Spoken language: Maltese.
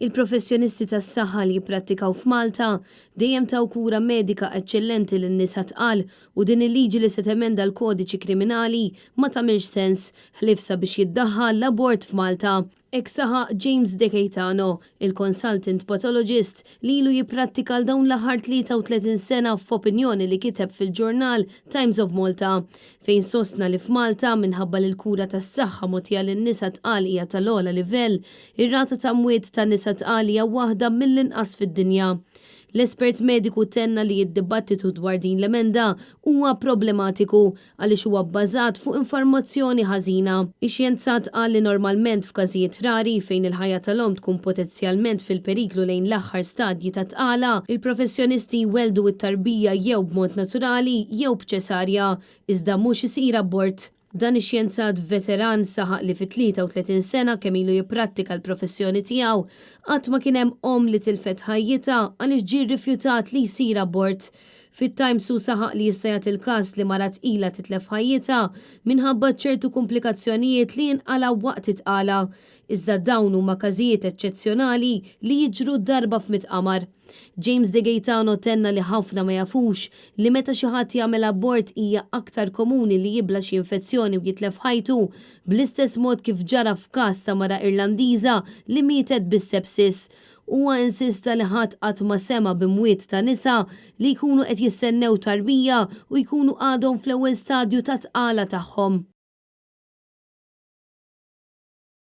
Il-professjonisti tas-saħħa li jipprattikaw f'Malta dejjem taw kura medika eċċellenti lin-nisa tqal u din il-liġi li se temenda l-Kodiċi Kriminali ma tagħmilx sens ħlief sabiex jiddaħħal l-abort f'Malta. Hekk saħaq James De Caetano, il-consultant pathologist li ilu jipprattika għal dawn l-aħħar 33 sena f'opinjoni li kiteb fil-ġurnal Times of Malta, fejn sostna li f'Malta, minħabba li l-kura tas-saħħa mogħtija lin-nisa tqal hija tal-ogħla livell, ir-rata ta' mwiet ta' nisa tqal hija waħda mill-inqas fid-dinja. L-espert mediku tenna li d-dibattitu dwar din l-emenda huwa problematiku għaliex huwa bbażat fuq infarmazzjoni ħażina. Ix-xjenzat qal li normalment f'każijiet rari fejn il-ħajja tal-omm tkun potenzjalment fil-periklu lejn l-aħħar stadji tat-tqala, il-professjonisti jwelldu t-tarbija jew b'mod naturali jew b'ċesarja, iżda mhux isir abort. Dan ix-xjenzat veteran saħaq li fi 33 sena kemm ilu jipprattika l-professjoni tiegħu, qatt ma kien hemm omm li tilfet ħajjitha għaliex ġie rrifjutat li jsir abort. Fit-Times hu saħaq li jista' jagħti l-każ li mara tqila titlef ħajjitha minħabba ċertu kumplikazzjonijiet li jinqalgħu waqt it-tqala, iżda dawn huma każijiet eċċezzjonali li jiġru darba f'mitt qamar. James De Gaetano tenna li ħafna ma jafux li meta xi ħadd jagħmel abort hija aktar komuni li jibla' xi infezzjoni u jitlef ħajtu, bl-istess mod kif ġara f'każ ta' mara Irlandiża li mietet bis-sepsis. Huwa insista li ħadd qatt ma sema' b'imwiet ta' nisa li jkunu qed jistennew tarbija u jkunu għadhom fl-ewwel stadju tat-tqala tagħhom.